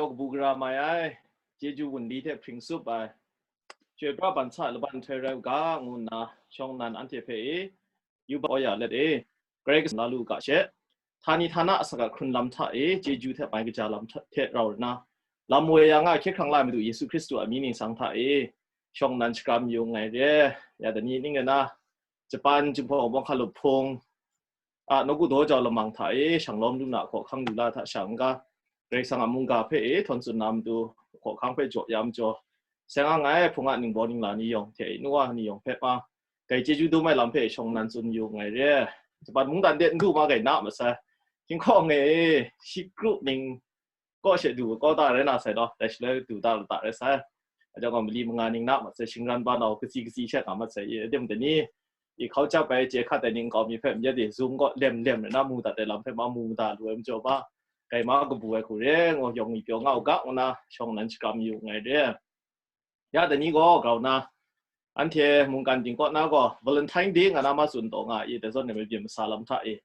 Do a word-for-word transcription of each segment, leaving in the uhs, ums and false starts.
kabu gara mai ai, chyeju wunli hte hpring sup ai, chyoi pra ban sa laban nhtoi rai u ga, ngu nna shawng nnan anhte hpe e, yubak ya let e, Karai Kasang la lu u ga she, htani htana asak a hkrun lam hta e, chyeju hte mai kaja lam hta, hte rau nna, lam woi ya nga hkye hkrang la ai Madu Yesu Hkristu a mying ningsang hta e, shawng nnan shakram yu nngai re. Ya dai ni ning rai nna, Japan Jinghpaw Bawng Hkalup Hpung a nawku daw jau lamang hta e, shang lawm lu na hkaw hkang lu la hta sha n-ga, Karai Kasang a mungga hpe e htawn tsun na matu, hkaw hkang hpe jaw ya majaw, seng ang ai hpung a ningbaw ningla ni yawng hte e, nu wa ni yawng hpe ma, dai chyeju dum ai lam hpe shawng nnan tsun yu nngai re. Japan mungdan de n du ma gai na masai, hkinghkawng e, shi kru ning kaw she du kaw ta rai na sai law, dai shaloi du ta lu ta rai sai. A jang gaw, mali manga ning na masai, shingran ba nau kasi kasi she nga masai, i, adim dai ni, i, hkau chyap ai chye hkat ai ning nkau mi hpe myit e, Zoom gaw lem lem rai na mu dat ai lam hpe ma mu da lu ai majaw ba, kai ma kabu ai hku re, ngu yawng mi pyaw nga u ga, ngu na shawng nnan shakram yu nngai re. Ya dai ni gaw grau na, anhte mungkan ting kaw na gaw Valentine Day nga na ma tsun taw nga i, dai zawn e mabyin masa lam hta e,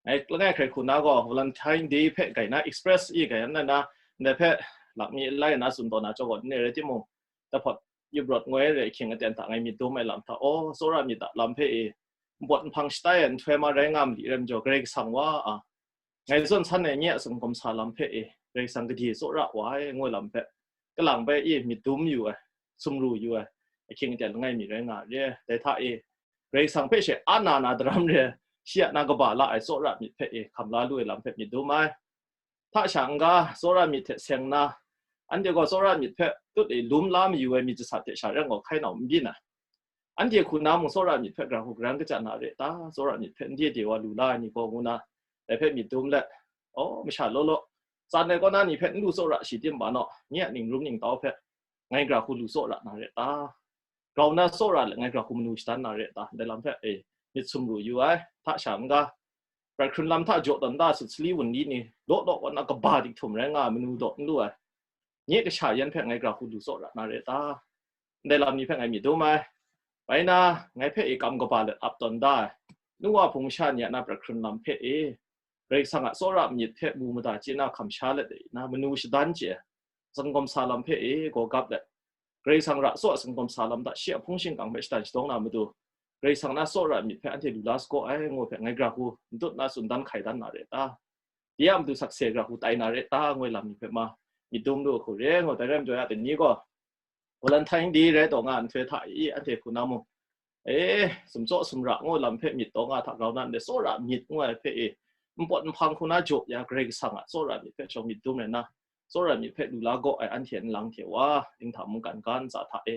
ngai langai hkrai hku na gaw Valentine Day hpe gai na express i gai na na, ndai hpe lak mi lai na tsun taw na jaw gaw, n rai timung, dai hpawt yup rawt ngoi re ahkying aten hta ngai myit dum ai lam hta, aw, tsawra myit a lam hpe e, npawt nhpang shatai ai nhtoi ma rai nga ma li rai majaw, Karai Kasang wa a, ngai zawn san ai nye a sumgawm sa lam hpe e, Karai Kasang gade tsawra wa ai, ngu lam hpe, kalang bai i myit dum yu ai, sumru yu ai, ahkying aten langai mi rai nga re. Dai hta e, Karai Kasang hpe she a na na daram re, shi a na kaba la ai tsawra myit hpe e, hkam la lu ai lam hpe myit dum ai. Hta sha n-ga, tsawra myit hte seng na, anhte gaw tsawra myit hpe tut e lum la mayu ai myit jasat hte sha rai gaw hkai nau n byin ai. Anhte hku na mung tsawra myit hpe gara hku garan kachyan na re ta? Tsawra myit hpe n de de wa lu la ai ni gaw, ngu na, dai hpe myit dum let, aw, masha law law, tsan ai kaw na ni hpe n lu tsawra shi tim ba naw, nye a ningrum ningtau hpe ngai gara hku lu tsawra na re ta? Grau na tsawra let ngai gara hku manu shadan na re ta? Ndai lam hpe, e, myit sumru yu ai. Hta sha n-ga, prat hkrun lam hta jaw tawn da sut sali wunli ni, law law kaw na kaba dik htum rai nga ai manu daw n lu ai, nye kasha yan hpe ngai gara hku lu tsawra na re ta? Ndai lam ni hpe ngai myit dum ai. Bai na, ngai hpe i kam kaba let ap tawn da ai, nu wa hpung masha ni a na prat hkrun lam hpe e, Karai Kasang a tsawra myit hpe mu mada chye na hkam sha let e na, manu shadan chye, sumgawm sa lam hpe e gaw gap let, Karai Kasang ra tsaw a sumgawm sa lam hta shi a hpung shingkang hpe shadan shadawng na matu, Karai Kasang na tsawra myit hpe anhte lu la sagaw ai, ngu hpe ngai gara hku n tut na tsun dan hkai dan na re ta? Dai a matu sakse gara hku tai na re ta? Ngu ai lam ni hpe ma myit dum lu hku re, ngu. Dai rai majaw, ya dai ni gaw Valentine Day rai taw nga nhtoi hta i, anhte hku na mung, e, sumtsaw sumra ngu lam hpe myit taw nga hta grau na, ndai tsawra myit ngu ai hpe e, npawt nhpang hku na jaw ya Karai Kasang a tsawra myit hpe shawng myit dum rai na, tsawra myit hpe lu la gaw ai anhte nlang hte wa, dinghta mungkan ga ntsa hta e,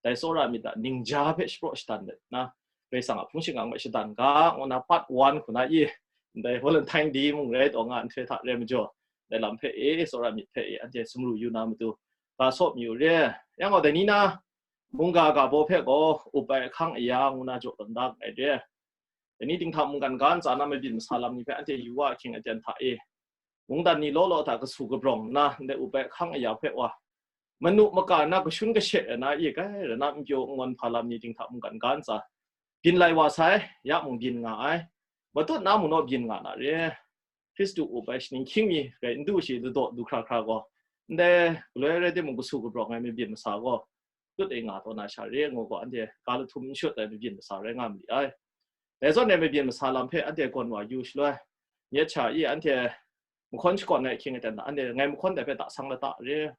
dai tsawra myit a ningja hpe shapraw shadan let na, Karai Kasang a hpung shingkang hpe shadan ga, ngu na part one hku na i, ndai Valentine Day mung rai taw nga nhtoi hta rai majaw, dai lam hpe e, tsawra myit hpe e, anhte sumru yu na matu, ga saw mi u re. Yang gaw, dai ni na, mungga ga baw hpe gaw, up ai ahkang aya ngu na jaw tawn da ai re. Dai ni dinghta mungkan ga ntsa na mabyin masa lam ni hpe anhte yu wa ahkying aten hta e, mungdan ni law law hta kasu kabrawng nna, ndai up ai ahkang aya hpe wa, manu maka na kashun kashe ai na, i kai rai na, n pyaw n ngawn hpa lam ni dinghta mungkan ga ntsa byin lai wa sai, ya mung byin nga ai, matut na mung naw byin nga na re. Hkristu up ai shaning hkying mi rai n du shi, ladaw du hkra hkra gaw, ndai galoi rai timung, kasu kabrawng ai mabyin masa gaw tut e nga taw na sha re, ngu gaw, anhte ga lahtum n shut ai mabyin masa rai nga ma li ai. Dai zawn e mabyin masa lam hpe anhte gawn wa yu shaloi, myit sha i anhte mahkawn shakawn ai ahkying aten hta, anhte ngai mahkawn dai hpe tasang lata re.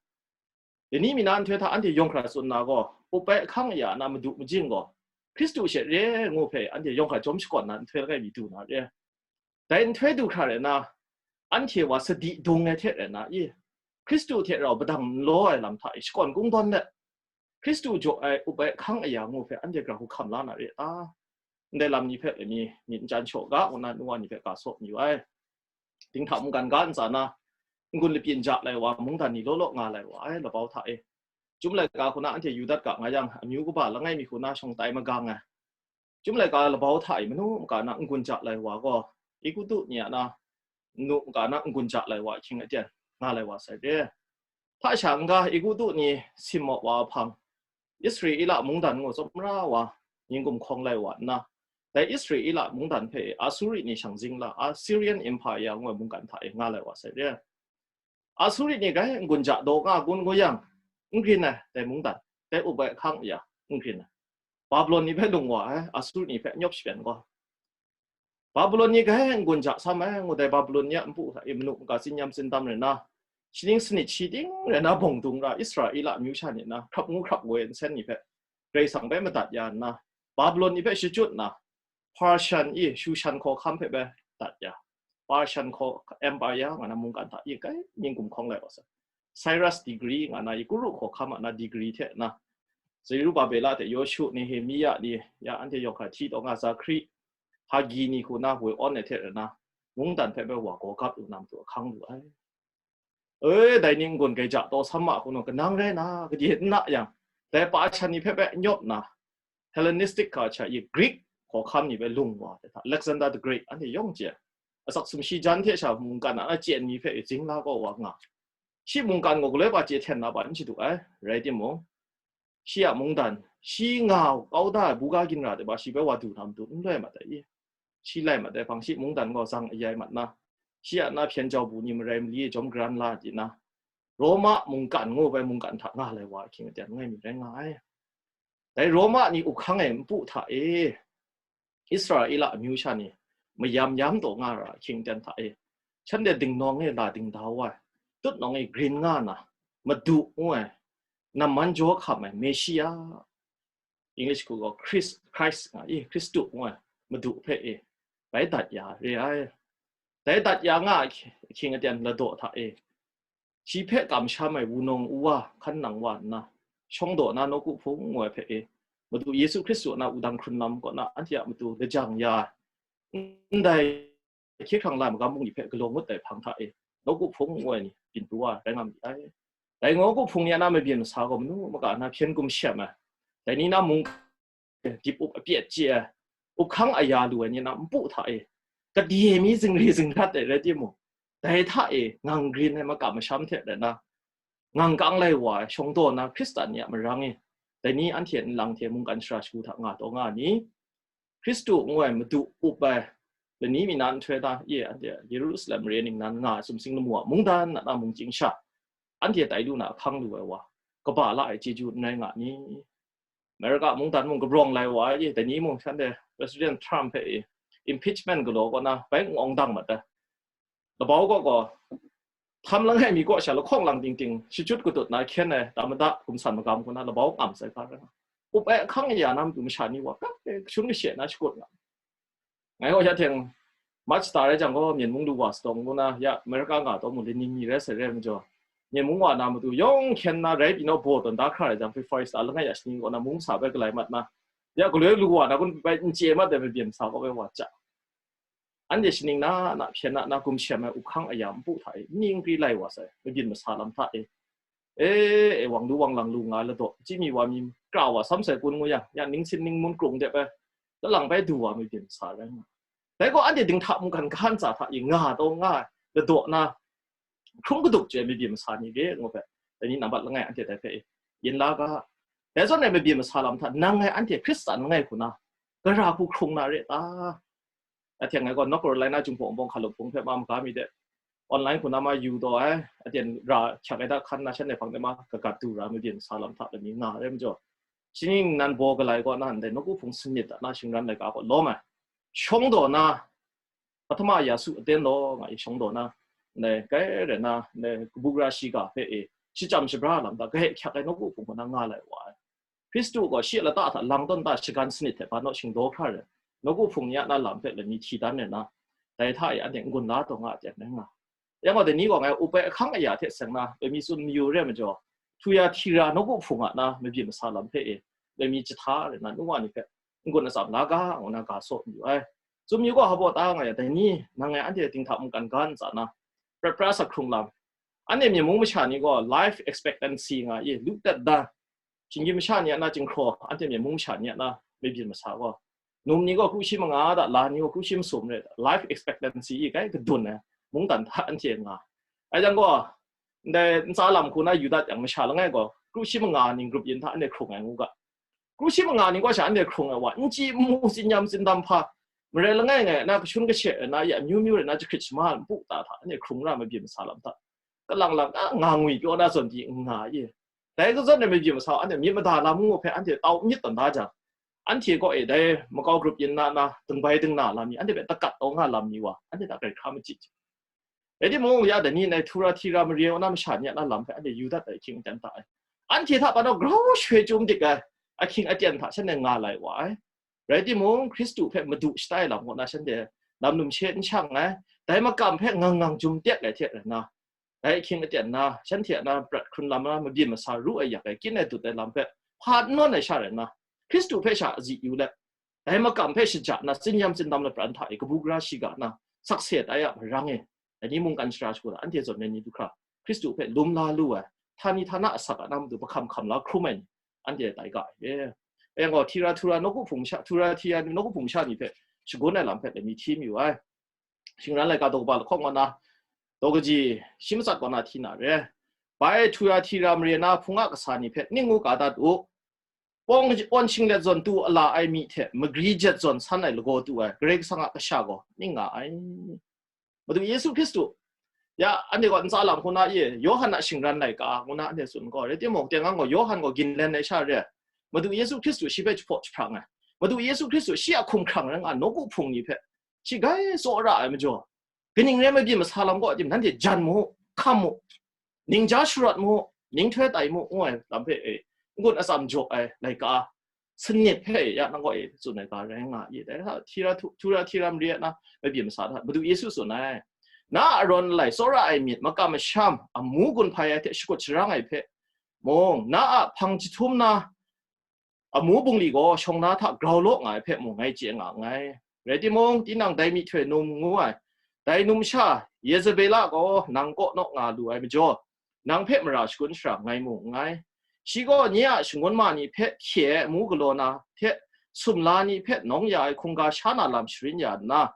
Dai ni mi na nhtoi hta anhte yawng hkra tsun na gaw, up ai ahkang aya na madu majing gaw, Hkristu she re ngu hpe anhte yawng hkra jawm shakawn na nhtoi langai mi du na re. Dai nhtoi du hkra rai na, anhte wa sadi dung ai hte rai na i, Hkristu hte rau padang n law ai lam hta i shakawn kungdawn let, Hkristu jaw ai up ai ahkang aya ngu hpe anhte gara hku hkam la na re ta? Ndai lam ni hpe mi myit n chyan shaw ga, ngu na nu wa ni hpe ga saw mayu ai. Dinghta mungkan ga ntsa na, n-gun lapyin ja lai wa, mungdan ni law law nga lai wa ai, labau hta e. Chyum laika hku na anhte yu dat ga nga yang, amyu kaba langai mi hku na shawng tai magang ai. Chyum laika labau hta e manu maka na n-gun ja lai wa gaw, Egutu ni a na, nu maka na n-gun ja lai wa ahkying aten nga lai wa sai re. Hpa sha n-ga, Egutu ni simmaw wa hpang, Israela mungdan ngu tsawmra wa, ning gumhkawng lai wa nna, dai Israela mungdan hpe Asuri ni shang zing la, Assyrian Empire ngu ai mungkan hta e nga lai wa sai re. Asuri ni gai n-gun ja daw nga gun gu yang, n grin ai, dai mungdan, dai up ai hkang ya, n grin ai. Babilon ni hpe lung wa ai, Asuri ni hpe nyawp shapen gaw. Babilon ni gai n-gun ja sam ai, ngu dai Babilon ni a npu hta e manu maka tsinyam tsindam rai na, shaning sanit shi ting rai na bawng dung ra Israela amyu sha ni na, hkrap ngu hkrap woi nsen ni hpe, Karai Kasang hpe madat ya nna, Babilon ni hpe shachyut nna, Persian i Shushan hkawhkam hpe bai dat ya. Persian hkaw empire nga na mungkan hta i kai mying gumhkawng lai wa sa. Cyrus degree nga na i Kuru hkawhkam a na degree hte na, Zerubabela hte Yoshu, Nehemia ni, ya anhte yawng hkra hti taw nga Zakhri, Hagi ni hku na woi awn ai hte rana, mungdan hpe bai wa gaw gap lu na matu ahkang lu ai. E, dai ni n-gun gai ja taw sam ma hku nang kanang rai na, gade n na yang, dai pa shan ni hpe bai nyawp na, Hellenistic culture i Greek hkawhkam ni bai lung wa ai hta, Alexander the Great, anhte yawng chye ai. Asak sumshi jan hte sha mungkan a na chyen mi hpe i zing la kaw wa nga. Shi mungkan gaw galoi pa chye hten na pa n shadu ai, rai timung, shi a mungdan, shi nga kau da ai buga ginra de ba shi bai wa du na matu n loi mat ai i? Shi lai mat ai hpang shi mungdan gaw zang ayai mat na, shi a na hpyen jau bu ni marai mali e jawm garan la di na, Roma mungkan ngu bai mungkan hta nga lai wa ahkying aten ngai mi rai nga ai. Dai Roma ni up hkang ai npu hta e, Israela amyu sha ni mayam yam taw nga ra ahkying aten hta e, shanhte dingnawng e la dingdau ai, tutnawng e grin nga na, Madu ngu ai, namman jaw hkam ai Meshia, English hku gaw Christ, Christ nga i, Hkristu ngu ai Madu hpe e, bai dat ya re ai. Dai dat ya nga ahkying aten ladaw hta e, shi hpe kamsham ai wunawng uwa hkan nang wa nna, shawng daw na nawku hpung ngu ai hpe e, Madu Yesu Hkristu a na wudang hkrun lam kaw na anhte a matu lajang ya ai, ndai hkye hkrang la magam bungli hpe galaw ngut ai hpang hta e, nawku hpung ngu ai ni byin pru wa rai nga ma ai. Dai nawku hpung ni a na mabyin masa gaw manu maka na hpyen gumshem ai, dai ni na mung dip up apyet chye ai, up hkang aya lu ai ni na npu hta e, kade mi zingri zingrat ai rai timung, dai hta e ngang grin ai makam masham hte rai na, ngang kang lai wa ai shawng daw na Hkristan ni a marang e, dai ni anhte nlang hte mungkan shara shagu hta nga taw nga ni, Hkristu ngu ai Madu up ai lani mi na nhtoi hta e, anhte Yerusalem mare ningnan nga ai sumsing lamu a mungdan na na mung chying sha, anhte tai lu na ahkang lu ai wa, kaba la ai chyeju n rai nga ni? America mungdan mung kabrawng lai wa ai, dai ni mung shanhte President Trump hpe e impeachment galaw kaw na bai n awng dang mat ai. Labau kaw gaw, htam langai mi kaw sha lahkawng lang ting ting shachyut katut na hkyen ai, tamada gumsan magam hku na labau ngam sai hpa rai nga. Up ai ahkang aya na matu masha ni wa, kap e kashun kashe na shakut nga. Ngai gaw ya teng, March star rai jang gaw, Myen mung lu wa sadawng ngu na, ya, America nga taw mu, Lenin mi rai sai rai majaw, Myen mung wa na matu yawng hkyen na rai pyi naw baw tawn da hkra rai jang, February star langai ya shani kaw na mung sa bai galai mat na, ya, galoi lu wa na kun bai n chye mat ai mabyin sa kaw bai wa chya. Anhte shaning na, na hpyen na, na gumshem ai up hkang aya npu hta e, ning pri lai wa sai, mabyin masa lam hta e, e, e, wang lu wang lang lu nga ladaw, chyi mi wa mi kra wa sam sai kun ngu yang, ya ning sin ning mun krung de bai, lalang bai du wa mabyin masa rai nga. Dai gaw anhte dinghta mungkan ga ntsa hta e nga taw nga ai, ladaw na, hkrum kadup chye ai mabyin masa ni re, ngu hpe, dai ni nambat langai anhte dai hpe e, yin la ga. Dai zawn e mabyin masa lam hta, nang ngai anhte Hkristan langai hku na, gara hku hkrung na re ta? Ahkying ngai gaw North Carolina Jinghpaw Wunpawng hkalup hpung hpe ma maga mi de, online hku na ma yu taw ai, aten ra hkyak ai da hkan na shanhte hpang de ma kagat du ra mabyin masa lam hta lani nga ai majaw, shaning nan baw galai kaw na ndai nawku hpung sanit a na shingran laika kaw lawm ai, shawng daw na, Pahtama Yasu aten law nga i shawng daw na, ndai kai rai na, ndai kabu gara shiga hpe e shachyam shabra lam hta kahpe hkyak ai nawku hpung kaw na nga lai wa ai. Hkristu gaw shi a lata hta lang tawn ta shagan sanit hte hpa naw shingdaw hkra ai, nawku hpung ni a na lam hpe lani hti dan ai na, dai hta e anhte n-gun la taw nga ai ten rai nga. Yang gaw, dai ni gaw ngai up ai ahkang aya hte seng na, dai mi tsun mayu re ai majaw, Thuatira nawku hpung a na mabyin masa lam hpe e, dai mi jahta rai na, nu wa ni hpe n-gun atsam la ga, ngu na ga saw mayu ai. Tsun mayu gaw, hpa baw ta nga yang, dai ni, nang ngai anhte dinghta mungkan ga ntsa na, prat pra sak hkrung lam, anhte Myen mung masha ni gaw life expectancy nga i, lu dat da, shinggyim masha ni a na jinghkraw, anhte Myen mung masha ni a na mabyin masa gaw, num ni gaw kru shi manga da, la ni gaw kru shi masum re, life expectancy i kai kadun ai mungdan hta anhte nga. Ai jang gaw, ndai ntsa lam hku na yu dat yang, masha langai gaw kru shi manga ning grup yin hta anhte hkrung ai ngu ga. Kru shi manga ning gaw sha anhte hkrung ai wa, n chyi n mu, tsin yam tsin dam hpa, marai langai ngai na kashun kashe ai na, ya amyu myu rai na jahkrit shama npu ta hta anhte hkrung ra mabyin masa lam hta. kalang lang a nga ngwi pyaw na zawn di n nga i. Dai kazawn ai mabyi masa anhte myit mada lam ngu hpe anhte tau n myit tawn da jang, anhte kaw e dai makau grup yin na na dingbai dingna lam ni, anhte hpe dakat taw nga lam ni wa, anhte hta grai hkra machyi jang. Rai timung, ya dai ni nai Thuatira mare wa na masha ni a na lam hpe anhte yu dat ai ahkying aten hta e. Anhte hta panaw grau shoi chyum dik ai ahkying aten hta shanhte nga lai wa ai. Rai timung, Hkristu hpe madu shatai lam kaw na shanhte lam numshe n shang ai, dai makam hpe ngang ngang jum tek ai hte rai na, dai ahkying aten na, shanhte a na prat hkrun lam na mabyin masa ru ai yak ai, kyin ai dut ai lam hpe hpa n nawn ai sha rai na, Hkristu hpe sha azi yu let, dai makam hpe shaja na, tsin yam tsin dam lapran hta e kabu gara shiga na, sakse tai a marang e, dai ni mungkan shara shagu la, anhte zawn ai ni du hkra, Hkristu hpe lum la lu ai, htani htana asak a na matu mahkam hkam la hkrum ai ni, anhte tai ga ai. E, e gaw, Thuatira nawku hpung sha, Thuatira nawku hpung sha ni hpe shagun ai lam hpe lami hti mayu ai. Shingran laika daw kaba lahkawng kaw na, daw kaji shi matsat kaw na hti na re. Bai Thuatira mare na hpung a kasa ni hpe ning ngu ka dat u. Pawng awn shinglet zawn tu ala ai mi hte magri jet zawn san ai lagaw tu ai Karai Kasang a kasha gaw ning nga ai. Madu Yesu Hkristu, ya, anhte gaw ntsa lam hku na i, Yawhan a shingran laika ngu na anhte tsun gaw, rai timung, teng ang gaw Yawhan gaw ginlen ai sha re. Madu Yesu Hkristu shi hpe jahpaw jahprang ai. Madu Yesu Hkristu shi a hkumhkrang rai nga, nawku hpung ni hpe shi grai tsawra ai majaw, kaning rai mabyin masa lam kaw tim, nanhte jan mu, hkam mu, ningja sharawt mu, ninghtoi tai mu, ngu ai lam hpe e, n-gun atsam jaw ai laika, sanit hpe ya nang kaw e tsun ai ga rai nga i. Dai hta, Thuatira, Thuatira mare na mabyin masa hta Madu Yesu tsun ai, na a arawn alai tsawra ai myit, makam masham, amu gun hpai ai hte shakut sharang ai hpe mung, na a hpang jahtum na amu bungli gaw shawng na hta grau law nga ai hpe mung ngai chye nga nngai. Rai timung, tinang dai myihtoi num ngu ai, dai numsha Yezebela gaw nang kaw naw nga lu ai majaw, nang hpe mara shagun shara ngai mu nngai. Shi gaw nye a shangun ma ni hpe hkye ai amu galaw na hte sumla ni hpe nawng ya ai hkungga sha na lam sharin ya nna,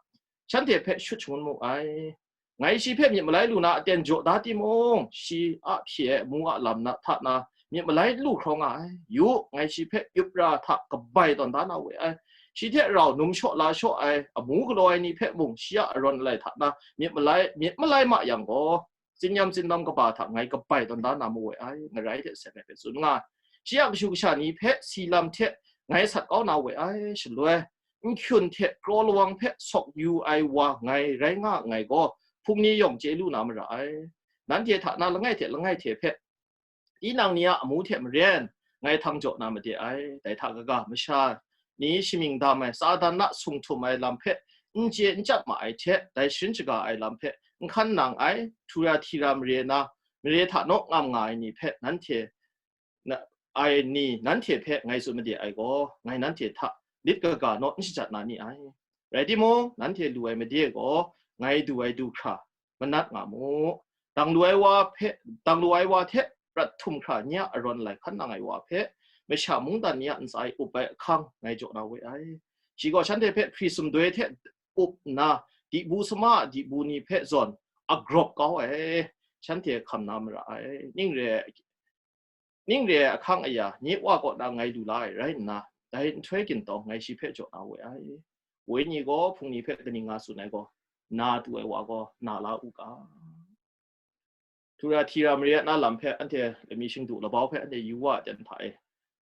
shanhte hpe shut shangun mu ai. Ngai shi hpe myit malai lu na aten jaw da timung, shi a hpyi ai amu a lam na hta na myit malai lu hkraw nga ai. Yu, ngai shi hpe yup ra hta kabai tawn da na we ai. Shi hte rau num shaw la shaw ai, amu galaw ai ni hpe mung shi a arawn alai hta na myit malai, myit malai ma yang gaw, tsin-yam tsin-dam kaba hta ngai kabai tawn da na mawe ai, ngarai hte seng ai hpe tsun nga ai. Shi a kashu kasha ni hpe si lam hte ngai sat kau na we ai, shaloi nhkyun hte kraw lawang hpe sawk yu ai wa ngai rai nga nngai gaw, hpung ni yawng chye lu na mara ai. Nanhte hta na langai hte langai hte hpe, tinang ni a amu hte maren, ngai htang jaw na made ai. Dai hta kaga, masha ni shamying dam ai, Satan a sung htum ai lam hpe n chye n chyap ma ai hte, dai sharin shaga ai lam hpe n hkan nang ai, Thuatira mare na, mare hta naw ngam nga ai ni hpe nanhte, na, ai ni nanhte hpe ngai tsun made ai gaw, ngai nanhte hta lit kaga naw n shajat na ni ai. Rai timung, nanhte lu ai made gaw, ngai du ai du hkra manat nga mu. Dang lu ai wa hpe, dang lu ai wa hte prat htum hkra nye a arawn lai hkan nang ai wa hpe, masha mungdan ni a ntsa e up ai ahkang ngai jaw na we ai. Shi gaw shanhte hpe hpri sumdoi hte up nna, dibu sama a dibu ni hpe zawn agrawp kau ai, shanhte hkam na mara ai. Ning re ai, ning re ai ahkang aya, nye Wa kaw na ngai lu la ai rai nna, dai nhtoi gintawng ngai shi hpe jaw na we ai. Wenyi gaw hpung ni hpe kaning nga tsun ai gaw, na tu ai wa gaw na la u ga. Thuatira mare na lam hpe anhte lami shingdu labau hpe anhte yu wa ai ten hta e,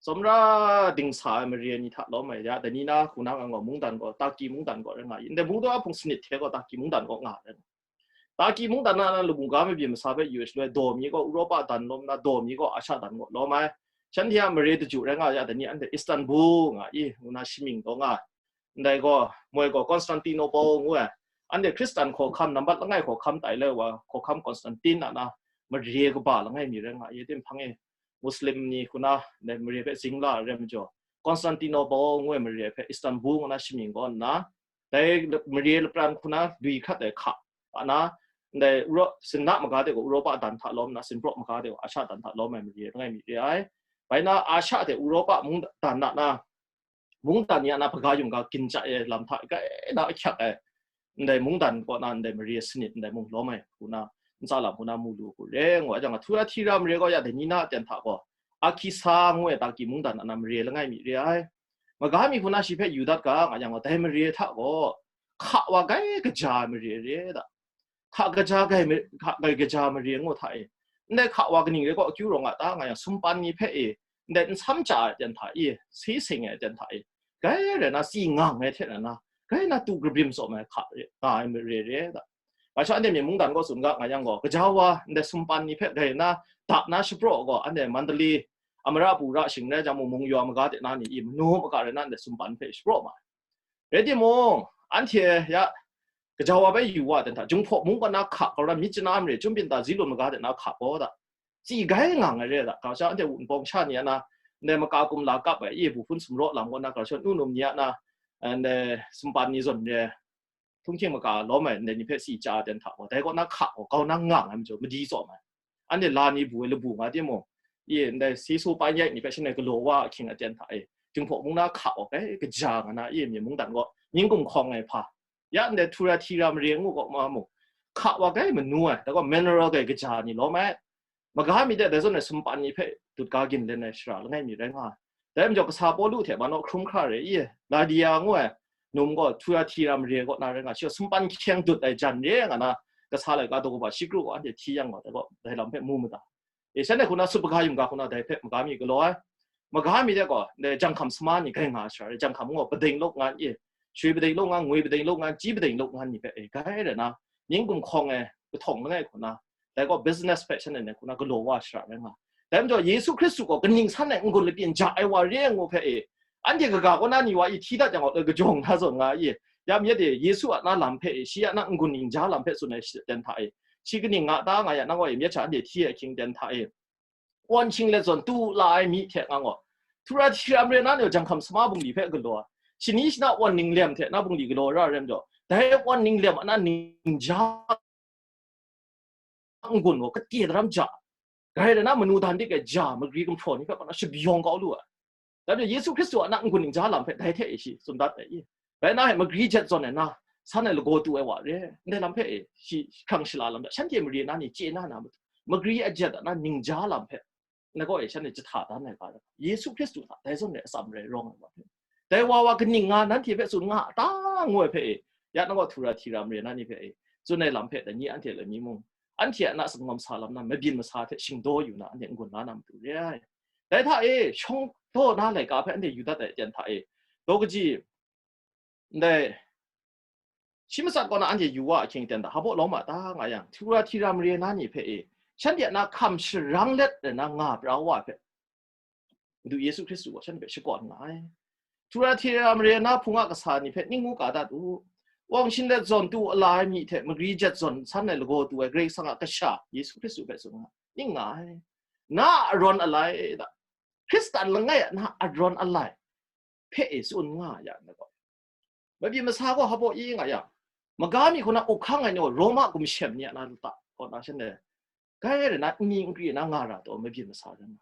tsawmra dingsa ai mare ni hta lawm ai ya, dai ni na hku na nga gaw, mungdan gaw, Turkey mungdan gaw rai nga i, ndai mungdaw a hpung sanit hte gaw Turkey mungdan gaw nga ai. Turkey mungdan na, na lamu ga mabyin masa hpe yu ai shaloi, daw mi gaw Europa dan lawm na, daw mi gaw Asha dan gaw lawm ai. Shanhte a mare daju rai nga ya, dai ni anhte Istanbul nga i, ngu na shamying taw nga ai. Ndai gaw, moi gaw Constantinople ngu ai. Anhte Hkristan hkawhkam, nambat langai hkawhkam tai lai wa, hkawhkam Constantine a na mare kaba langai mi rai nga i, tinghpang e Muslim ni hku na ndai mare hpe zing la ai rai majaw, Constantinople ngu ai mare hpe Istanbul ngu na shamying gaw nna, dai mare lapran hku na lui hkrat ai hka a na, ndai Euro-, sinna maga de gaw Europa dan hta lawm na, sinprawk maga de gaw Asha dan hta lawm ai mare langai mi re ai. Bai na, Asha de Europa mungdan na na, mungdan ni a na hpaga yum ga ginchya ai lam hta grai na ahkyak ai, ndai mungdan kaw na ndai mare sanit ndai mung lawm ai hku na, ntsa lam hku na mu lu hku re ngu ai jang, Thuatira mare gaw ya dai ni na aten hta gaw, Akisa ngu ai Turkey mungdan a na mare langai mi re ai. Maga mi hku na shi hpe yu dat ga nga yang gaw, dai mare hta gaw hka wa grai kaja ai mare re da. hka kaja gai, hka gai kaja mare ngu hta e, ndai hka wa kaning rai gaw akyu rawng a ta nga yang, sumpan ni hpe e, ndai nsam chya ai aten hta e, si seng ai aten hta e, gai rai na si ngang ai hte na, gai na tu kabrim tsawm ai hka nga ai mare re da. Ga sha anhte myen mungdan gaw tsun ga nga yang gaw, gaja wa ndai sumpan ni hpe gai na, dak na shapraw gaw, anhte Mandalay, Amara Pura shing rai jang mung, mung yaw maga de na ni i manu maka rai na ndai sumpan hpe shapraw ma ai. Rai timung, anhte ya gaja wa bai yu wa dan hta, Jinghpaw mung kaw na hka, kaw ran myit chana mare, Chyum Byin Ta, Zi Lun maga de na hka gaw da, tsi gai nga ngai re da, ga sha anhte wunpawng sha ni a na, ndai maka kumla kap ai, i bu hpun sumraw lam kaw na, ga sha nu num ni a na, ndai sumpan ni zawn re, htunghking maka lawm ai ndai ni hpe si chya ai aten hta gaw, dai kaw na hka gaw, gau na nga ai majaw, madi tsawm ai. Anhte la ni bu ai labu nga timung, i ndai si su pa yai ni hpe shangai galaw wa ahkying aten hta e, Jinghpaw mung na hka gaw, gai kaja nga na, i myen mungdan gaw, ning gumhkawng ai hpa, ya ndai htura hti ra mare ngu gaw ma mung, hka wa gai manu ai, dai gaw mineral gai kaja ni lawm ai. Maga mi de dai zawn ai sumpan ni hpe dut ga ginlen ai shara langai mi rai nga ai. Dai majaw kasa Pawlu hte ma naw hkrum hkra re i, Ladia ngu ai num gaw Tuatira mare kaw na rai nga, shi gaw sumpan hkyeng dut ai jan re nga na, kasa laika daw kaba shi kru gaw anhte hti yang gaw, dai gaw dai lam hpe mu mada. E, shanhte hku na sut hpaga yumga hku na dai hpe maga mi galaw ai. Maga mi de gaw, dai janghkam sama ni gai nga ai shara re, janghkam gaw padeng lawk ngan i, shui padeng lawk ngan, ngwi padeng lawk ngan, chyi padeng lawk ngan ni hpe, e, gai rai na, ning gumhkawng ai, kahtawng langai hku na, dai gaw business hpe shanhte hku na galaw wa shara rai nga. Dai majaw Yesu Hkristu gaw kaning san ai n-gun lapyin ja ai wa re ngu hpe e, anhte kaga kaw na ni wa i hti dat yang gaw, e, kajawng na zawn nga i, ya myit e, Yesu a na lam hpe e, shi a na n-gun ningja lam hpe tsun ai shi ten hta e, shi kaning nga ta nga ya, nang gaw e, myit sha anhte hti ai ahkying ten hta e, wan shing let zawn tu la ai mi hte nga gaw, Tuatira mare na ni gaw janghkam sama bungli hpe galaw ai, shani shana wan ning lem hte na bungli galaw ra ai rai majaw, dai wan ning lem a na ningja n-gun gaw kate daram ja, grai rai na manu dan dik ai ja, magri gumhpraw ni hpe gaw na shabawng kau lu ai. Dai majaw Yesu Hkristu a na n-gun ningja lam hpe dai hte e shi tsun dat ai i. Bai na hpe magri jet zawn ai na, san ai lagaw tu ai wa re, ndai lam hpe e shi hkrang shala lam hta, shanhte mare na ni chye na na matu, magri a jet a na ningja lam hpe, na gaw e shanhte jahta dan ai ga, Yesu Hkristu hta dai zawn re atsam rai rawng ai wa hpe, dai wa wa kaning nga nanhte hpe tsun nga a ta ngu ai hpe e, ya na gaw Tuatira mare na ni hpe e, tsun ai lam hpe dai ni anhte lai mi mung, anhte a na sangawm sa lam na mabyin masa hte shingdaw yu na, anhte n-gun la na matu re ai. Dai hta e, shawng daw na laika hpe anhte yu dat ai aten hta e, daw kaji, ndai, shi matsat kaw na anhte yu wa ahkying ten hta, hpa lawm a ta nga yang, Tuatira mare na ni hpe e, shanhte a na hkam sharang let rai na nga pra wa hpe, Madu Yesu Hkristu gaw shanhte hpe shakawn nga ai. Tuatira mare na hpung a kasa ni hpe ning ngu ka dat u. Wang shin let zawn tu ala ai mi hte magri jet zawn san ai lagaw tu ai Karai Kasang a Kasha Yesu Hkristu hpe tsun nga, ning nga ai. Na a arawn alai da, Hkristan langai a na arawn alai hpe e tsun nga ya na gaw, mabyin masa gaw hpa i nga yang, maga mi hku na up hkang ai ni gaw Roma gumshem ni a na lata kaw na shanhte, gai rai na, nni nkri na nga ra taw, mabyin masa rai nga.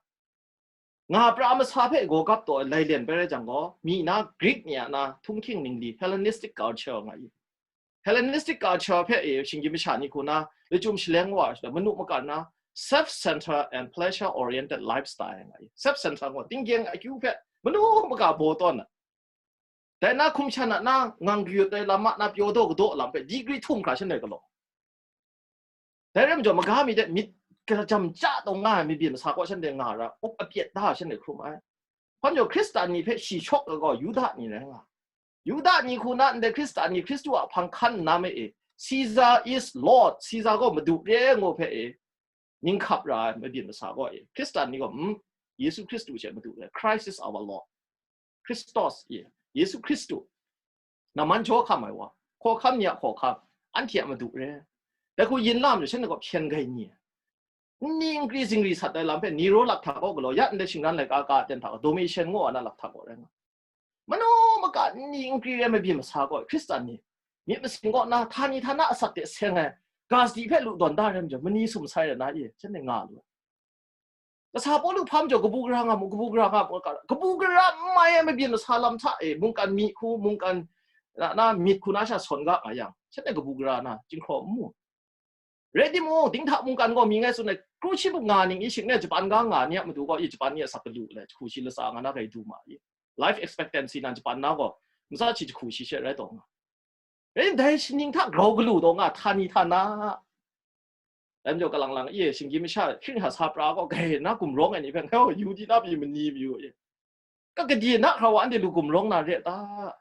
Nga pra masa hpe gaw gap taw ai lailen bai rai jang gaw, mi na Greek ni a na htunghking ningli, Hellenistic culture nga i. Hellenistic culture hpe e, shinggyim masha ni hku na lachyum shaleng wa ai, manu maka na self-centered and pleasure-oriented lifestyle nga i. Self-centered gaw, tinggyeng akyu hpe manu maka baw tawn ai. Dai na hkum shan a na ngang kayut ai lam a na pyaw daw kadaw lam hpe degree htum hkra shanhte galaw. Dai rai majaw, maga mi de myit kajam ja taw nga ai mabyin masa kaw shanhte nga ra, up apyet da shanhte hkrum ai. Hpa majaw, Hkristan ni hpe shi shawk ai gaw Yuda ni rai nga. Yuda ni hku na ndai Hkristan ni Hkristu a hpang hkan nna me e, Caesar is Lord, Caesar gaw madu re ngu hpe e, ning hkap ra ai mabyin masa gaw e, Hkristan ni gaw, mm, Yesu Hkristu she madu re, Christ is our Lord. Christos, Ye-, Yesu Hkristu, naman jaw hkam ai wa, hkawhkam ni a hkawhkam, anhte a madu re. Dai hku yin lam lu shanhte gaw hpyen gai ni ai. Nni nkri zingri sat ai lam hpe Nero lakhta kaw galaw, ya ndai shingran laika ka ten hta gaw, Domitian ngu ai na lakhta kaw rai nga. Manu maka nni nkri re ai mabyin masa gaw, Hkristan ni, myit masin kaw na, htani htana asak de seng ai, ga sadi hpe lu dawn da rai majaw, mani sum sai rai na i, shanhte nga lu ai. Kasa Pawlu hpa majaw kabu gara nga mu, kabu gara nga mu, kabu gara n mai ai mabyin masa lam hta e, mungkan mi hku, mungkan na, na myit hku na sha sawn ga nga yang, shanhte kabu gara na, jinghkraw n mu. Rai timung, dinghta mungkan gaw mi ngai tsun ai, kru shi mung nga ning i shing ne, Japan ga nga ni a matu gaw, i Japan ni a sak galu le, jahku shi latsa nga na gai du ma i. Life expectancy na Japan na gaw, matsa shi jahku shi she rai taw nga. Rai dai shaning hta grau galu taw nga, htani htana. Dai majaw kalang lang e, shinggyim masha, hkring sha sa pra gaw, gai na gumrawng ai ni hpe, ngai gaw yu di na pyi mani mayu e. Ka gade na hkra wa anhte lu gumrawng na re ta?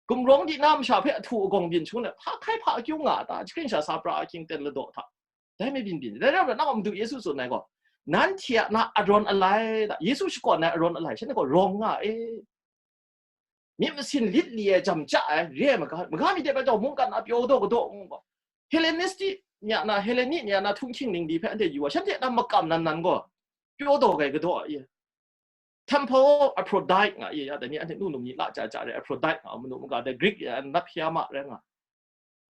Gumrawng di na masha hpe ahtu agawng byin shangun ai, hpa hkai hpa akyu nga a ta? Jahkring sha sa pra ahkying ten ladaw hta, dai mabyin byin. Dai rai nna, nang a Madu Yesu tsun ai gaw, nanhte a na arawn alai ta? Yesu shakawn ai arawn alai, shanhte gaw rawng nga e. Myit masin lit li ai, jam ja ai, re ai maga, maga mi de bai taw, mungkan a pyaw daw kadaw ngu gaw, Hellenistic ni a na, Helleni ni a na htunghking ning di hpe anhte yu wa, shanhte na makam nan nan gaw, pyaw daw gai kadaw a i? Temple Aphrodite nga i, ya dai ni anhte nu num ni la ja ja re, Aphrodite nga, manu maga dai Greek ya nat hpya ma rai nga.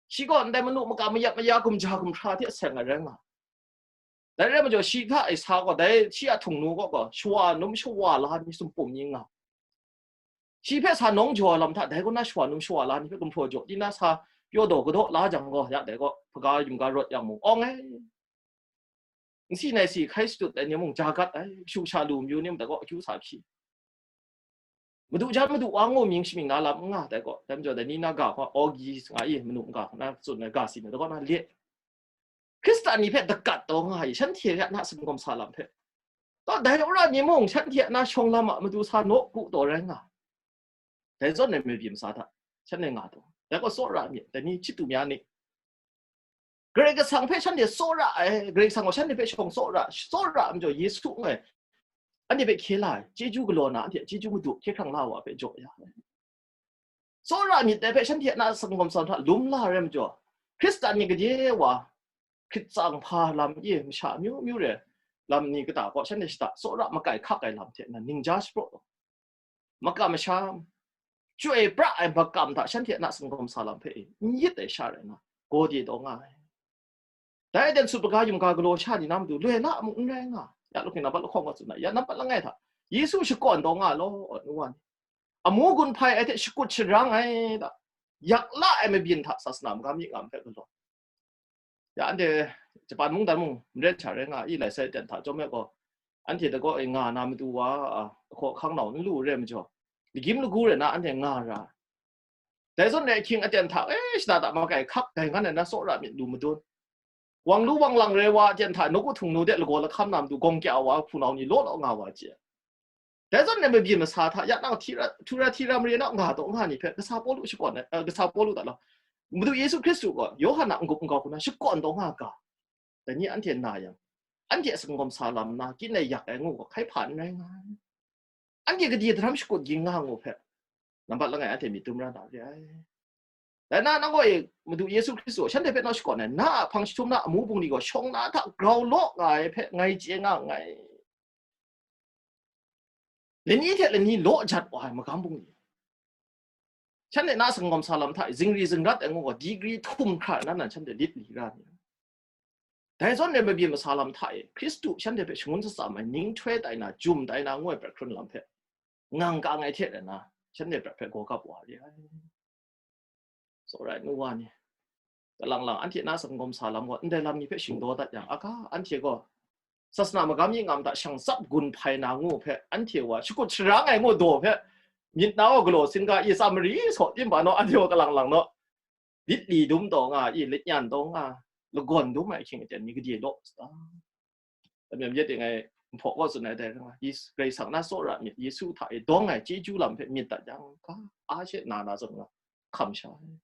Shi gaw ndai manu maga mayat maya gumja gumhra hte seng ai rai nga. Dai rai majaw, shi hta e sa gaw, dai shi a htung nu gaw, gaw shawa num shawa la ni sumpum ni nga. Shi hpe sa nawng jaw ai lam hta, dai kaw na shawa num shawa la ni hpe gumhpraw jaw di na sa pyaw daw kadaw la jang gaw, ya dai gaw hpaga yumga rawt yang mung awng ai. Nsi nai si hkai shadut ai ni mung ja gat ai, shu sha lu mayu ni mung dai gaw akyu sa hpyi. Madu jan madu wa ngu mying shamying na lam n nga, dai gaw, dai majaw dai ni na ga hkawng, August nga i, manu n ga hkawng na tsun ai ga si na, dai gaw na let. Hkristan ni hpe dakat taw nga i, shanhte a na singawm sa lam hpe. Taw dai wora ni mung shanhte a na shawng lam a matu sa naw ku taw rai nga. Dai zawn ai mabyi masa hta, shanhte nga taw. Dai gaw tsawra myit, dai ni chyitu mya ni. Karai Kasang hpe shanhte tsawra ai, Karai Kasang gaw shanhte hpe shawng tsawra, tsawra ai majaw Yesu ngai, anhte hpe hkye la ai, chyeju galaw na, anhte a chyeju madu hkye hkrang la wa hpe jaw ya ai. Tsawra myit dai hpe shanhte a na singawm sa lam hta lum la ai rai majaw, Hkristan ni gade wa, hkrit tsang hpa lam e, masha amyu myu re lam ni kata kaw shanhte shada tsawra makai hkak ai lam hte nan ningja shapraw taw. Makam masham, chyoi pra ai makam hta shanhte a na singawm sa lam hpe e, n yit ai sha rai nna, gaw de taw nga ai. Dai aten sut hpaga yumga galaw sha ni na matu loi la mung n rai nga, ya luk hkring nampat lahkawng gaw tsun ai, ya nampat langai hta, Yesu shakawn taw nga law, nu wa ni. Amu gun hpai ai hte shakut sharang ai ta, yak la ai mabyin hta sasana magam myi ngam hpe galaw. Ya anhte Japan mungdan mung n ret sha rai nga i, lai sai aten hta chyawm e gaw, anhte dagaw e nga na matu wa, a, ahkaw ahkang nau n lu re majaw, lagyim lagu rai na anhte nga ra. Dai zawn rai ahkying aten hta, e, shada da makai hkak dai ngan ai na tsawra myit lu madun. Wang lu wang lang rai wa aten hta, nawku htung nu de lagaw lahkam na matu gawng kya wa hpunau ni law law nga wa chye. Dai zawn ai mabyin masa hta, ya nang hti ra, htu ra hti ra mare na nga taw nga ni hpe, kasa Pawlu shakawn ai, eh, kasa Pawlu ta law, Madu Yesu Hkristu gaw Yawhan a n-gup n-gau hku na shakawn taw nga ga. Dai ni anhte na yang, anhte a singawm sa lam na, kyin ai yak ai ngu gaw hkai hpa n rai nga ai. Anhte gade daram shakut ging nga ngu hpe, nampat langai anhte myit dum ra na re ai. Dai na, nang gaw e, Madu Yesu Hkristu gaw shanhte hpe nau shakawn ai, na a hpang jahtum na amu bungli gaw shawng na hta grau law nga ai hpe ngai chye nga nngai. Lani hte lani law jat wa ai magam bungli. Shanhte na singawm sa lam hta e, zingri zingrat ai ngu gaw, digri htum hkra na nan shanhte lit li ra ni. Dai zawn rai mabyin masa lam hta e, Hkristu shanhte hpe shangun shatsam ai, ning htoi tai na, jum tai na, ngu ai prat hkrun lam hpe, ngang ka ngai hte rai na, shanhte prat hpe gaw gap wa re ai. Tsawra ai nu wa ni, kalang lang anhte na singawm sa lam gaw, ndai lam ni hpe shingdaw dat yang, aga, anhte gaw sasana magam myi ngam hta shang tsap gun hpai na ngu hpe, anhte wa shakut sharang ai ngu daw hpe, myit na gaw galaw sin ga i, tsa mari saw tim ba naw, anhte wa kalang lang naw, lit li dum taw nga i, lit nyan taw nga, lagawn dum ai ahkying aten ni gade law sa ta? Dai myit e ngai nhpaw kaw tsun ai dai rai nga, Yesu, Karai Kasang na tsawra myit, Yesu hta e dawng ai chyeju lam hpe myit dat yang, ga, a she na na zawn nga, hkam sha ai.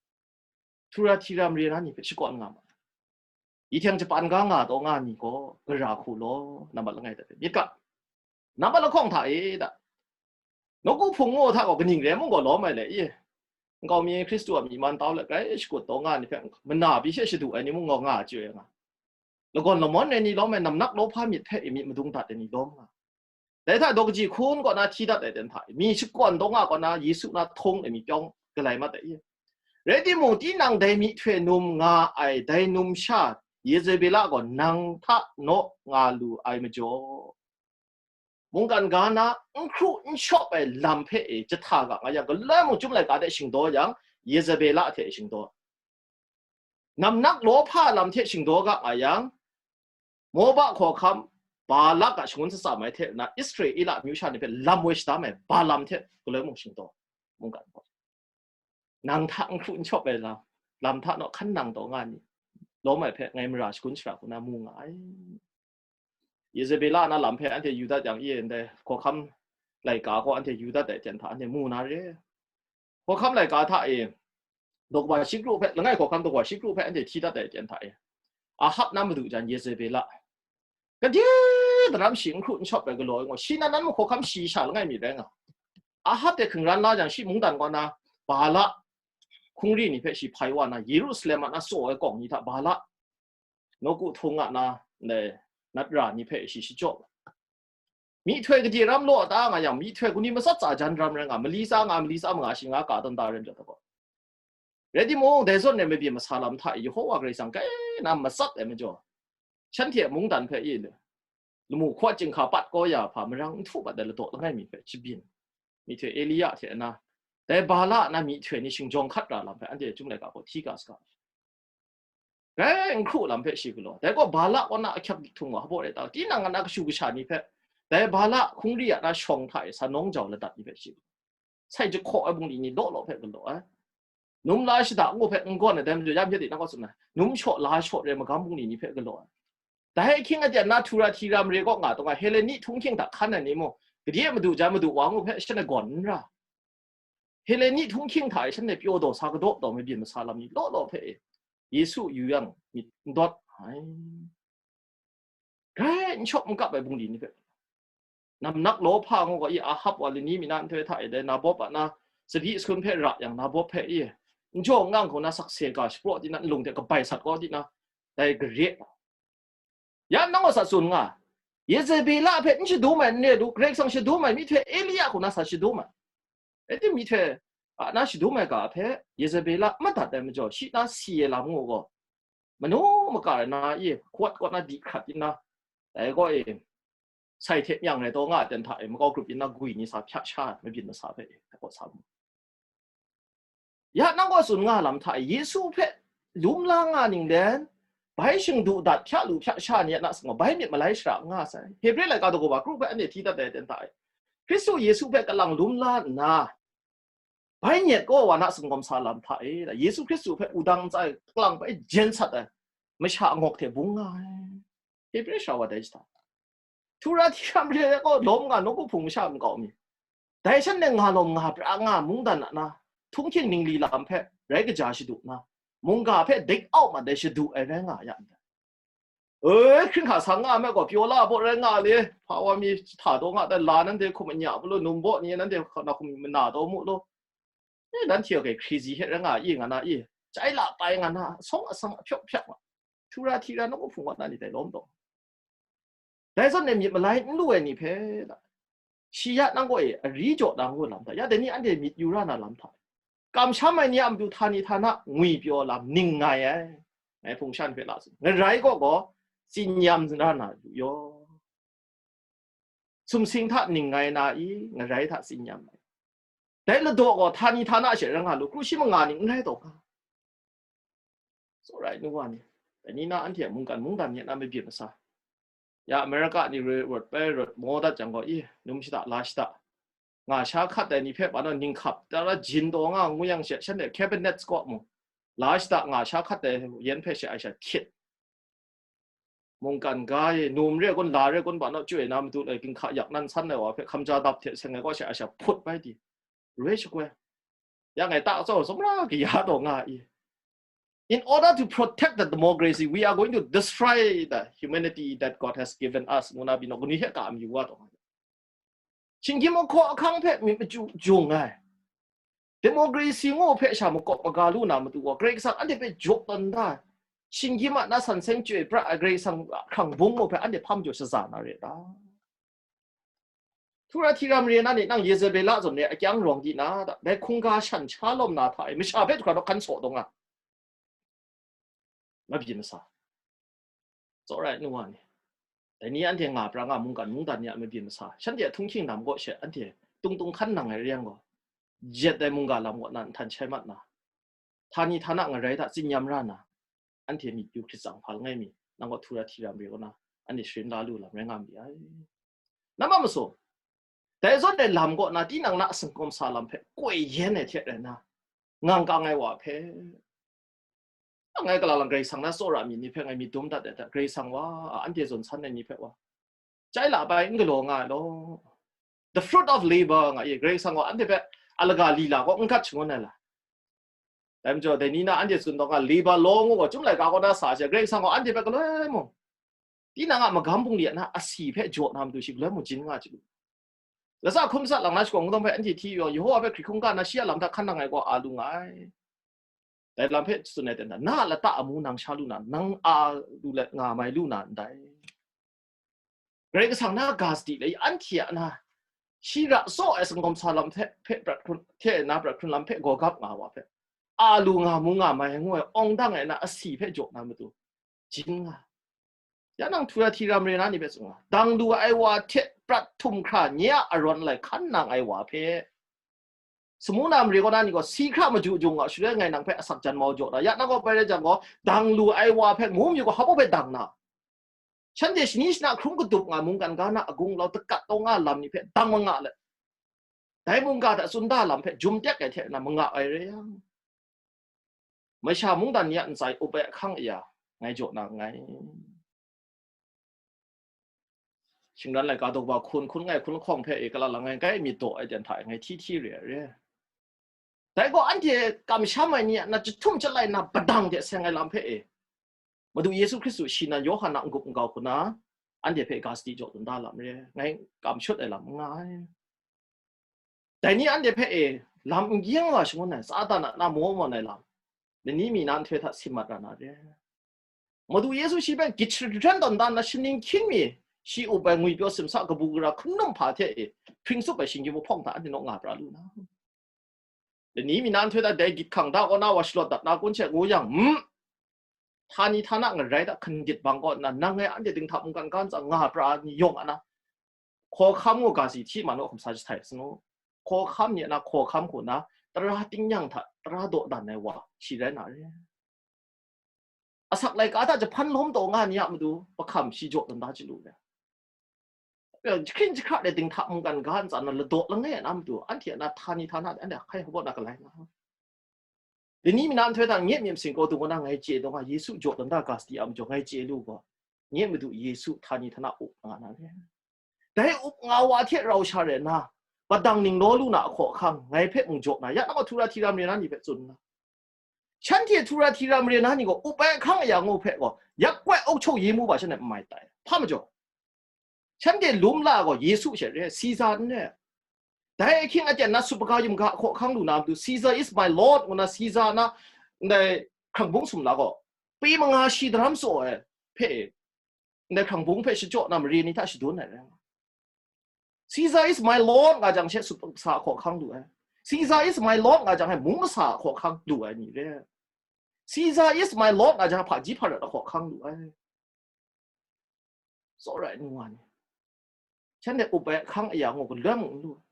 Htu ra hti ra mare na ni hpe shakawn nga ma ai. Hteng Japan ga nga taw nga ni gaw, gara hku law, nampat langai hta hpe myit ga, nampat lahkawng hta e da, nawku hpung ngu hta gaw kaning re mung gaw lawm ai le i, nkau mi Hkristu a myi man tau let grai shakut taw nga ni hpe, mana pyi she shadu ai ni mung gaw nga chyoi nga, lagawn lamawn ai ni lawm ai, namnak lawhpa myit hpe i myit madung dat ai ni lawm nga. Dai hta daw kaji hkun kaw na hti dat ai ten hta, mi shakawn taw nga kaw na Yesu na htawng ai mi pyawng galai mat ai i. Rai timung, tinang dai myihtoi num nga ai dai numsha Yezebela gaw nang hta naw nga lu ai majaw, mungkan ga na n hkru n shawp ai lam hpe e jahta ga nga yang, galoi mung chyum laika hte shingdaw yang, Yezebela hte shingdaw, namnak lawhpa lam hte shingdaw ga nga yang, Moba hkawhkam Balak a shangun shatsam ai hte na, Israela amyu sha ni hpe lam woi shadam ai Balaam hte galoi mung shingdaw, mungkan gaw, nang hta n hkru n shawp ai lam, lam hta naw hkan nang taw nga ni, lawm ai hpe ngai mara shagun shara hku na mu nga ai. Yezebela na lam hpe anhte yu dat yang, i ndai hkawhkam laika gaw anhte yu dat ai ten hta anhte mu na re. Hkawhkam laika hta e, daw kaba shi kru hpe, langai hkawhkam daw kaba shi kru hpe anhte hti dat ai ten hta e, Ahab na madu jan Yezebela, gade daram shi n hkru n shawp ai galaw ai ngaw, shi nan nan mahkawhkam shi sha langai mi rai nga. Ahab hte hkungran la jang, shi mungdan kaw na Bala hkungri ni hpe shi hpai wa na, Yerusalem a na tsaw ai kawng ni hta Bala nawku htung a na, ndai nat ra ni hpe shi shachyaw. Myihtoi gade ram law ta nga yang, myihtoi kuni matsat tsa jan ram rai nga, mali tsa nga, mali tsa manga shi nga ka tawn ta rai jaw ta gaw. Rai timung, dai zawn e mabyin masa lam hta e Yehova Karai Kasang kai na matsat ai majaw, shanhte a mungdan hpe i le, lamu hkaw chyinghka pat kau ya hpa, marang n htu pat ai ladaw langai mi hpe shabyin, myihtoi Elia hte na, dai Bala a na myihtoi ni shingjawng hkat ra lam hpe anhte Chyum laika gaw hti ga saga. Grai n hkru lam hpe shi galaw. Dai gaw Bala kaw na ahkyak dik htung wa hpaw rai ta, tinang a na kashu kasha ni hpe, dai Bala hkungri a na shawng hta e sa nawng jau ladat ni hpe shi galaw. Sai jahkaw ai bungli ni law law hpe galaw ai. Num la shada ngu hpe n gawn ai, dai majaw ya hpye di na kaw tsun ai. Num shaw la shaw re magam bungli ni hpe galaw ai. Dai ahkying aten na Htura Hti Ra mare kaw nga taw nga, Heleni htunghkying hta hkan ai ni mung, gade madu jan madu wa ngu hpe shanhte gawn n ra. Heleni htunghkying hta e shanhte pyaw daw sa kadaw daw mabyin masa lam ni law law hpe e, Yesu yu yang myit n dawt ai. Grai n shawp n kap ai bungli ni hpe, namnak law hpa ngu gaw, i Ahab wa lani mi na nhtoi hta e dai Nabob a na, tsabyi sahkun hpe ra yang, Nabob hpe i n jaw n ngang hku na sakse ga shapraw di na, nlung hte kabai sat kau di na, dai gare. Ya nang gaw sa tsun nga, Yezebela hpe n shadum ai n re lu, Karai Kasang shadum ai myihtoi Elia hku na sa shadum ai. Rai timung, myihtoi a na shadum ai ga hpe Yezebela madat ai majaw, shi na si ai lam ngu gaw, manu makar ai na i hkawt kaw na di hkrat yin na, dai gaw e, sai hte myang rai taw nga ai ten hta e makau grup yin na gwi ni sa hpya sha ai, mabyin masa hpe e, dai gaw sa mu. Ya nang gaw tsun nga lam hta e, Yesu hpe lum la nga ninglen, bai shingdu dat hpya lu hpya sha ni a na sung gaw, bai myit malai shara n nga sai. Hebre laika daw kaba kru hpe anhte hti dat ai ten hta e, Hkristu Yesu hpe kalang lum la nna, bai nyet kaw wa na singawm sa lam hta e, Yesu Hkristu hpe wudang ntsa e kalang bai jen sat ai masha angawk hte bung nga ai. Hebre sara wa dai jahta, Htura Hti Ra mare kaw lawm nga nawku hpung masha makau mi, dai shanhte nga lawm nga pra nga mungdan a na, htunghkying ningli lam hpe rai kaja shadu na, mungga hpe dik au mat ai shadu ai rai nga ya ndai. E, hkring hka sang nga ai me gaw, pyaw la baw rai nga le, hpa wa mi hta taw nga tai, la nanhte hkum anya mu law, num baw ni nanhte na hkum mana taw mu law, e, nanhte gaw kai hkrizi hte rai nga i, nga na i, chyai la tai nga na, sawng asang ahpyak hpyak ma, Htura Hti Ra nawku hpung wa na ni dai lawm taw. Dai zawn e myit malai n lu ai ni hpe, shi ya nang gaw e ari jaw na ngu lam hta, ya dai ni anhte myit yu ra na lam hta, kamsham ai ni a matu htani htana ngwi pyaw lam ning ngai ai. Ngai hpung shan hpe la tsun, ngarai kaw gaw tsin yam ra na lu yaw. Sumsing hta ning ngai na i, ngarai hta tsin yam ai. Dai ladaw gaw htani htana she rai nga lu, kru shi manga ning n rai taw nga. Tsawra ai nu wa ni, dai ni na anhte a mungkan mungdan ni a na mabyin masa. Ya America ni re rot bai rot maw dat jang gaw, i, num shada la shada, nga sha hkat ai ni hpe, pa naw ninghkap tara jin taw nga ngu yang she, shanhte cabinet kaw mung, la shada nga sha hkat ai yen hpe she ai sha hkyit. Mungkan ga e, num re kun, la re kun, pa naw chyoi na matu lai ginhka yak nan san ai wa hpe hkamja dap hte seng ai kaw she a sha hput bai di, re shakoi. Ya ngai ta tsawr sumra kaya taw nga i. In order to protect the democracy, we are going to destroy the humanity that God has given us. Ngu na pyi naw, kanu hte ka mayu wa taw nga. Shinggyim ahkaw ahkang hpe myit machyu jung ai. Democracy ngu hpe sha makawp maga lu na matu gaw, Karai Kasang anhte hpe jaw tawn da ai. Shinggyim a na san seng chyoi pra ai Karai Kasang hkrang bung ngu hpe anhte hpa majaw shaza na re ta? Htura Hti Ra mare na ni, nang Yezebela zawn re akyang rawng di na ta? Dai hkungga shan sha lawm na hta e, masha hpe du hkra naw hkan saw taw nga. Mabyin masa. Tsawra ai nu wa ni, dai ni anhte nga pra nga mungkan mungdan ni a mabyin masa, shanhte a htunghkying lam kaw she anhte tung tung hkan nang ai re yang gaw, jet ai mungga lam kaw na nhtan shai mat na, htani htana ngarai hta tsin yam ra na, anhte myit yu hkrit tsang hpa langai mi, nang kaw Htura Hti Ra mare kaw na, anhte sharin la lu lam rai nga ma ai. Namma masu, dai zawn ai lam kaw na, tinang na a singkawm sa lam hpe koi yen ai hte rai na, ngang kang ai wa hpe, Ngai galalang Karai Kasang na tsawra myit ni hpe ngai myit dum dat ai hta, Karai Kasang wa, anhte zawn san ai ni hpe wa, chyai la bai n galaw nga ai law. The fruit of labor nga i, Karai Kasang gaw anhte hpe alaga lila kaw n gat shangun ai la. Dai majaw, dai ni na anhte tsun taw nga, labor law ngu gaw, Chyum laika kaw na sa ai hte, Karai Kasang gaw anhte hpe galoi mung, tinang a magam bungli a na asi hpe jaw na matu shi galoi mung jin nga chyu lu. Latsa hkum tsat lang na shakawn kungdawn hpe anhte hti yawng, Yehowa hpe hkrit hkungga na shi a lam hta hkan nang ai gaw a lu nga ai. Dai lam hpe tsun ai ten hta, na a lata amu nang sha lu na, nang a lu let nga mai lu na ndai. Karai Kasang na ga sadi le, anhte a na, shi ra tsaw ai sangawm sa lam hte, hpe prat hkrun, hte na prat hkrun lam hpe gawgap nga wa hpe, a lu nga mu nga mai ngu ai awng dang ai na asi hpe jaw na matu, jin nga. Ya nang Thuatira mare na ni hpe tsun nga, dang lu ai wa hte prat htum hkra nye a arawn lai hkan nang ai wa hpe, Smurna mare kaw na ni gaw, si hkra maju jung a, shaloi ngai nang hpe asak jan mau jaw na, ya nang gaw bai rai jang gaw, dang lu ai wa hpe ngu mayu gaw, hpa baw hpe dang na, shanhte shani shana hkrum kadup nga mungkan ga na a gunglau dakat taw nga lam ni hpe dang manga let, dai mungga hta tsun da lam hpe jum tek ai hte na manga ai rai yang, masha mungdan ni a ntsa e up ai ahkang aya ngai jaw na nngai. Shingran laika daw ba hkun, hkun ngai hkun lahkawng hpe e kala lang ai, kai myit daw ai ten hta e ngai hti hti re ai re. Dai gaw anhte kamsham ai ni a na jahtum jalai na padang de seng ai lam hpe e, Madu Yesu Hkristu shi nan Yawhan a n-gup n-gau hku na, anhte hpe ga sadi jaw dun da lam re, ngai kam shut ai lam n nga ai. Dai ni anhte hpe e lam n ging wa shangun ai, Satan a na maw mawn ai lam, lani mi na nhtoi hta sim mat ra na re. Madu Yesu shi hpe gyit shadran tawn dan na, shaning hkying mi shi up ai ngwipyaw simsa kabu gara hkungdum hpa hte e hpring tsup ai shinggyim mahpawng hta anhte naw nga pra lu na. Lani mi na nhtoi hta dai gyit hkang da kaw na wa shalawt dat na kun she ngu yang, mm, htani htana ngarai hta hkandit bang kaw nna, nang ngai anhte dinghta mungkan ga ntsa nga pra ni yawng a na, hkawhkam ngu ga si hti man u, hkum sa jahtai sanu. Hkawhkam ni a na hkawhkam hku na, tara tingnyang hta tara dawdan ai wa shi rai na re. Asak laika hta jahpan lawm taw nga ni a matu, pahkam shi jaw dan da chyu lu re. Jahkring jahkra de dinghta mungkan ga ntsa na ladaw langai a na matu, anhte a na htani htana de anhte hkai hpaw na galai na. Lani mi na nhtoi hta nye myit masin kaw dung kaw na ngai chye taw nga, Yesu jaw dan da ga sadi a majaw ngai chye lu gaw, nye Madu Yesu htani htana up nga na re. Dai up nga wa hte rau sha re na, padang ning law lu na ahkaw ahkang ngai hpe mung jaw na, ya nang gaw Thuatira mare na ni hpe tsun nna, shanhte Thuatira mare na ni gaw up ai ahkang aya ngu hpe gaw, yak kawai auk chau ye mu ba shanhte n mai tai. Hpa majaw, shanhte lum la gaw Yesu she re, Siza n re. Dai ahkying aten na supaga yumga ahkaw ahkang lu na matu, Caesar is my Lord, ngu na Siza na ndai hkrang bung sumla gaw, pyi manga shi daram tsaw ai hpe, ndai hkrang bung hpe shachyaw na mare ni hta shadun ai rai nga. Caesar is my Lord nga jang she sup sa ahkaw ahkang lu ai. Caesar is my Lord nga jang he mung masa ahkaw ahkang lu ai ni re. Caesar is my Lord nga jang hpaji hparat ahkaw ahkang lu ai. Tsawra ai nu wa ni, shanhte up ai ahkang aya ngu galoi mung n lu ai.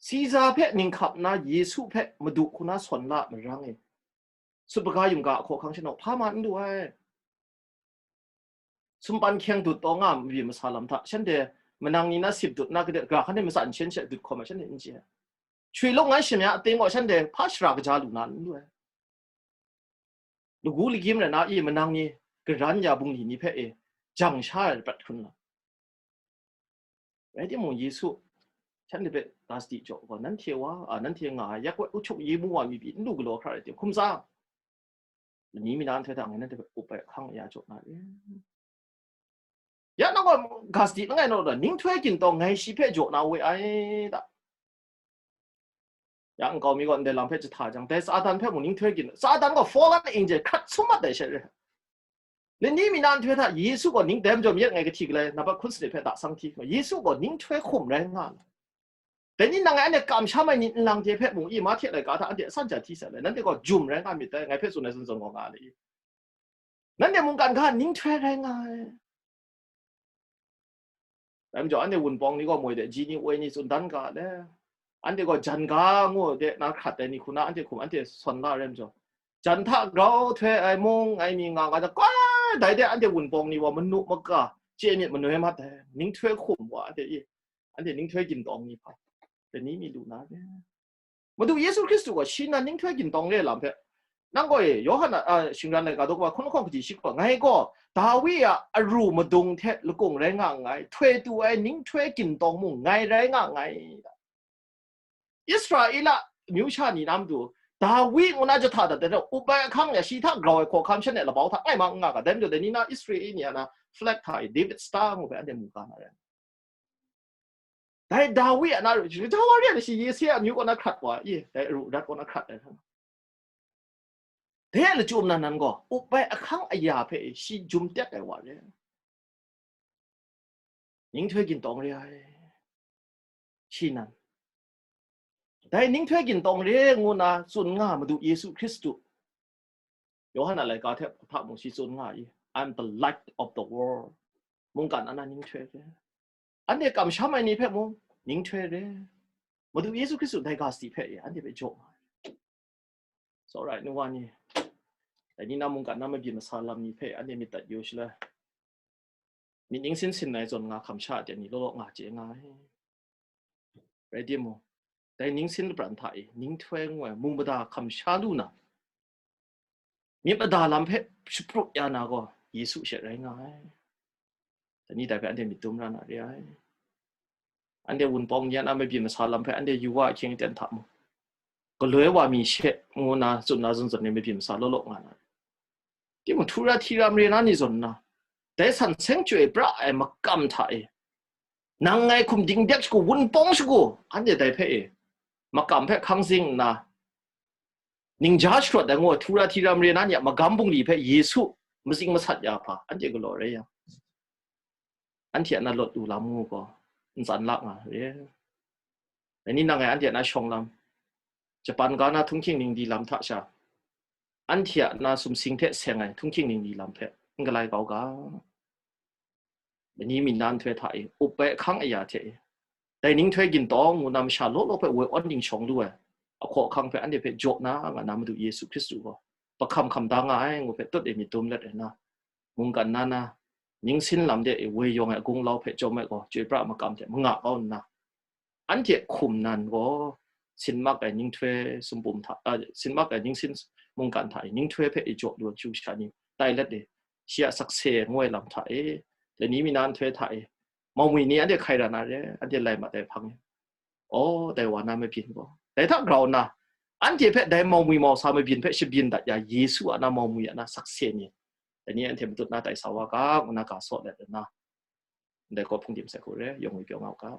Siza hpe ninghkap nna Yesu hpe Madu hku na sawn la marang e, supaga yumga ahkaw ahkang shanhte hpa ma n lu ai. Sumpan hkyeng dut taw nga mabyi masa lam hta, shanhte manang ni na sip dut na, gade gara hkan e matsan shen she dut hkawm ai shanhte n chye ai. Shui lung ngai shamya ating gaw shanhte hpa shara kaja lu na n lu ai. Lagu lagyim rai na i manang ni, garan ya bungli ni hpe e, jang sha ai prat hkrum la. Rai timung, Yesu shanhte hpe ga sadi jaw gaw, nanhte wa, a, nanhte nga ai, yak wai uchuk yi mu wa mi pyi n lu galaw hkra rai tim, hkum tsang, lani mi na nhtoi hta ngai nanhte hpe up ai ahkang aya jaw na re. Ya nang gaw ga sadi langai naw da, ninghtoi gintawng ngai shi hpe jaw na we ai da. Ya nkau mi gaw ndai lam hpe jahta jang, dai Satan hpe mung ninghtoi gin, Satan gaw fallen angel hkrat sum mat ai she re. Lani mi na nhtoi hta Yesu gaw ning dai majaw myit ngai kahti galai, nambat hkun sanit hpe da sang hti, Yesu gaw ninghtoi hkum rai nga ai. Dai ni nang ngai anhte kamsham ai ni nlang hte hpe mung i, Mahte laika hta anhte asan ja hti sai le, nanhte gaw jum rai nga myit dai, ngai hpe tsun ai zawn zawn gaw nga le i. Nanhte mungkan ga ninghtoi rai nga ai. Dai majaw, anhte wunpawng ni gaw moi de ji ni woi ni tsun dan ga le, anhte gaw jan ga ngu de na hkrat ai ni hku na anhte hkum anhte sawn la rai majaw, jan hta grau htoi ai mung ai mi nga nga jang, koi dai de anhte wunpawng ni wa manu maka chye myit manoi mat ai, ninghtoi hkum wa anhte i, anhte ninghtoi gintawng ni hpa, dai ni mi lu na re. Madu Yesu Hkristu gaw shi nan ninghtoi gintawng re lam hpe, Nang gaw e, Yawhan a, a, shingran laika daw kaba hkun lahkawng kaji shi gaw, ngai gaw Dawi a aru madung hte lakung rai nga nngai, htoi tu ai ninghtoi gintawng mung ngai rai nga nngai. Israela amyu sha ni na matu, Dawi ngu na jahta dat ai, up ai ahkang ya shi hta grau ai hkawhkam shan e labau hta ngai ma n nga ga, dai majaw dai ni na Israel ni a na flag hta e David Star ngu hpe anhte mu ga na rai. Dai Dawi a na ru, Dawi a shi Yese amyu kaw na hkrat wa, i, dai ru rat kaw na hkrat ai. Dai a lachyum nan nan gaw, up ai ahkang aya hpe shi jum tek ai wa re. Ninghtoi gintawng re ai. Shi nan. Dai ninghtoi gintawng re ngu na tsun nga Madu Yesu Hkristu. Yawhan a laika hte hta mung shi tsun nga i, "I'm the light of the world." Mungkan ana ninghtoi re. Anhte kamsham ai ni hpe mung ninghtoi re. Madu Yesu Hkristu dai ga sadi hpe e, anhte hpe jaw nga ai. Tsawra ai nu wa ni, dai ni na mungkan na mabyin masa lam ni hpe anhte myit dat yu shaloi, myit ning sin sin ai zawn nga hkam sha de ni law law nga chye nga ai. Rai timung, dai ning sin lapran hta e, ninghtoi ngu ai, mu mada hkam sha lu na, myit mada lam hpe shaprup ya na gaw, Yesu she rai nga ai. Dai ni dai hpe anhte myit dum ra na re ai. Anhte wunpawng yan a mabyin masa lam hpe anhte yu wa ahkying aten hta mung, galoi wa mi she ngu na tsun na zawn zawn ni mabyin masa law law nga na re. Timung, htura hti ra mare na ni zawn nna, dai san seng chyoi pra ai makam hta e, nang ngai hkum ding dek shagu, wunpawng shagu, anhte dai hpe e, makam hpe hkang zing nna, ningja sharawt ai ngu, htura hti ra mare na ni a magam bungli hpe Yesu mazing masat ya hpa, anhte galaw rai yang, anhte a na lawt lu lam ngu gaw, ntsan la nga re. Dai ni nang ngai anhte a na shawng lam, Japan ga na htunghking ningdi lam hta sha, anhte a na sumsing hte seng ai htunghking ningdi lam hpe n galai kau ga. Dai ni mi na nhtoi hta e, up ai ahkang aya hte e, dai ninghtoi gintawng ngu na masha law law hpe woi awn dingshawng lu ai ahkaw ahkang hpe anhte hpe jaw na nga na Madu Yesu Hkristu gaw, pahkam hkam da nga ai ngu hpe tut e myit dum let ai na, mungkan na na, ning sin lam de e woi yawng ai gunglau hpe chyawm ai gaw, chyoi pra makam hte manga kau nna, anhte hkum nan gaw, sin mak ai ninghtoi sumpum hta, a, sin mak ai ning sin mungkan hta e, ninghtoi hpe e jaw lu ai sha ni tai let e, shi a sakse ngu ai lam hta e, dai ni mi na nhtoi hta e, maumwi ni anhte hkai ra na re, anhte lai mat ai hpang e. Aw, dai wa na mabyin gaw, dai hta grau nna, anhte hpe dai maumwi mausa mabyin hpe shabyin dat ya, Yesu a na maumwi a na sakse ni, dai ni anhte matut na tai sa wa ga, ngu na ga sawt let nna, ndai kaw hpung dim sai hku re, yawng mi pyaw nga u ga.